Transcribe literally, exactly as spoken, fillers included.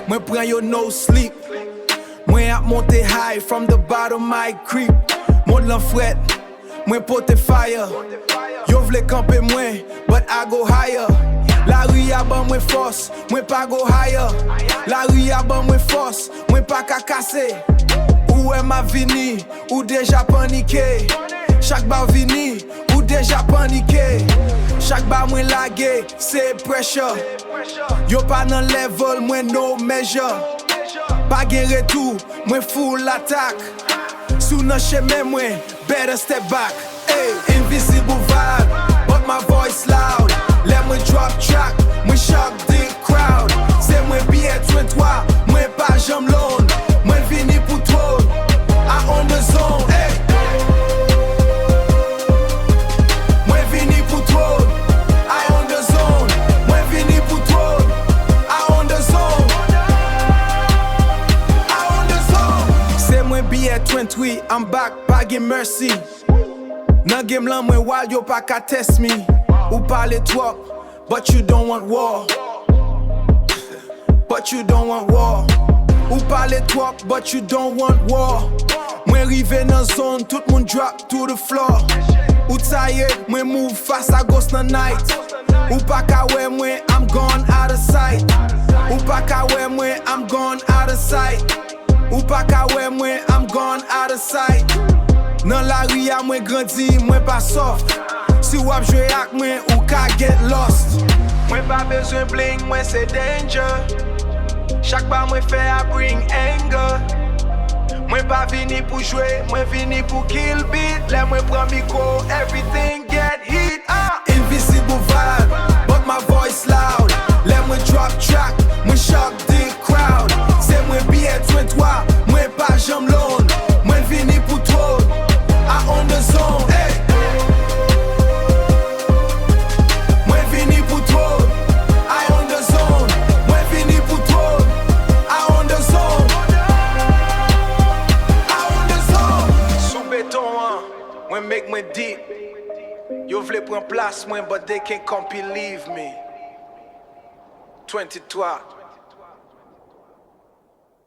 Mwen pran yo no sleep. Mwen ap monte high from the bottom I creep. Mond lan frèt, mwen pote fire. Yo vle kanpe mwen, but I go higher. Lari a ban mwen fòs, mwen pa go higher. Lari a ban mwen fòs, mwen pa ka kase. Ou wè m ap vini, ou deja panike. Chak ba w vini, ou deja panike. Chak ba mwen lage, se pressure. Yo pa nan level mwen, no measure. Pa gen retou, mwen full attack. Si w nan chemen mwen, better step back. Ey, invisible vibe, but my voice loud. Lè mwen drop track, mwen shock the crowd. Se mwen B F twenty-three, mwen pa janm lone. Mwen vini pou twòn, I own the zone. Ey. Mwen vini pou twòn, I own the zone. Mwen vini pou twòn, I own the zone. I own the zone. Se mwen B F twenty-three, I'm back, pa gen mercy. Nan game lan mwen wild, yo pa ka test me. Ou pale twòp, but you don't want war. But you don't want war. Ou pale twòp, but you don't want war. Mwen rive nan zòn, tout moun drop to the floor. Ou tired, mwen move fast, I ghost nan night. Ou pa ka wè mwen, I'm gone out of sight. Ou pa ka wè mwen, I'm gone out of sight. Ou pa ka wè mwen, I'm gone out of sight. Nan lari a mwen grandi, mwen pa soft. Si w ap jwe ak mwen, ou ka get lost. Mwen pa bezwen bling, mwen se danger. Chak pa mwen fè a bring anger. Mwen pa vini pou jwe, mwen vini pou kill beat. Lè mwen pran mikwo, everything get heat. Ah! Invisible vibe, but my voice loud. Lè mwen drop track, mwen shock the crowd. Se mwen B F twenty-three, mwen pa janm lone. Mwen vini pou twòn, I own the zone. Ey. Mwen vini pou twòn, I own the zone. Mwen vini pou twòn, I own the zone. I own the zone. Sou beton an, mwen make mwen deep. Yo vle pran plas mwen, but they can't come believe me. Twenty-three.